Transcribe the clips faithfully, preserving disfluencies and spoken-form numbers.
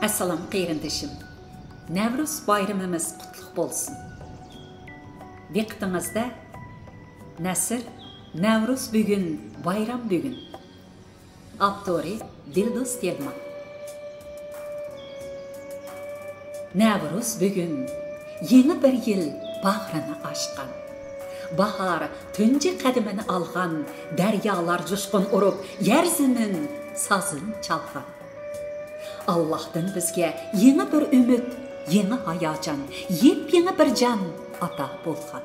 ئەسسالام قېرىندىشىم، نەۋرۇز بايرىمىمىز قۇتلۇق بولسۇن. دىققىتىڭىزدە نەسر، نەۋرۇز بۈگۈن، بايرام بۈگۈن. ئاپتورى دىلدوز تېلما. نەۋرۇز بۈگۈن، يېڭى بىر يىل باغرىنى ئاچقان. باھار تۇنجى قەدىمىنى ئالغان، دەريالار جۇشقۇن ئۇرۇپ، يەر زېمىن سازىنى چالغان. ئاللاھتىن بىزگە يېڭى بىر ئۈمىد، يېڭى ھاياجان، يېپيېڭى بىر جان ئاتا بولغان.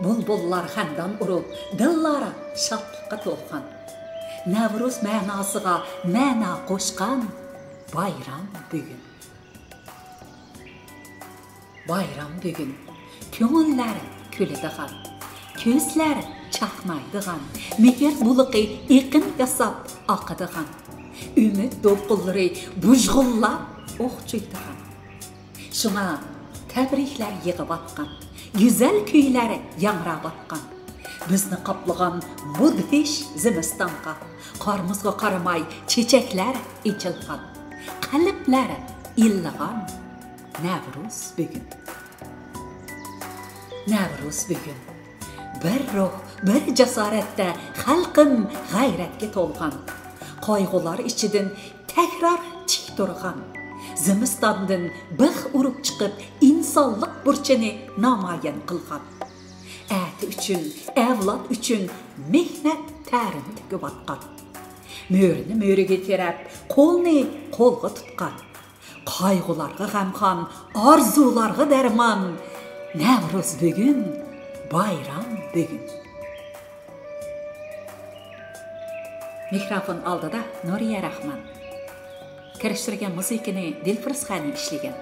بۇلبۇللار خەندان ئۇرۇپ، دىللار شادلىققا تولغان. نەۋرۇز مەناسىغا مەنا قوشقان بايرام بۈگۈن. بايرام بۈگۈن. كۆڭۈللەر كۈلىدىغان، كۆزلەر چاقنايدىغان، مېھىر بۇلىقى ئېقىن ياساپ ئاقىدىغان، ئۈمىد دولقۇنلىرى بۇژغۇنلاپ ئوخچۇيدىغان. شۇڭا تەبرىكلەر يېغىۋاتقان، گۈزەل كۈيلەر ياڭراۋاتقان. بىزنى قاپلىغان مۇدھىش زىمىستانغا، قارىمىزغا قارىماي چېچەكلەر ئېچىلغان، قەلبلەر ئىللىغان نەۋرۇز بۈگۈن. نەۋرۇز بۈگۈن. بىر روھ، بىر جاسارەتتە خەلقىم غەيرەتكە تولغان. قايغۇلار ئىچىدىن تەكرار تىك تۇرغان. زىمىستاندىن بىخ ئۇرۇپ چىقىپ، ئىنسانلىق بۇرچىنى نامايان قىلغان. ئەتە ئۈچۈن، ئەۋلاد ئۈچۈن مېھنەت تەرىنى تۆكۈۋاتقان. مۈرىنى مۈرىگە تىرەپ، قولنى قولغا تۇتقان. قايغۇلارغا غەمخان، ئارزۇلارغا دەرمان. نەۋرۇز بۈگۈن، بايرام بۈگۈن. مىكروفون ئالدىدا نۇرىيە راخمان. كىرىشتۈرگەن مۇزىكىنى دىلفۇرۇز خانىم ئىشلىگەن.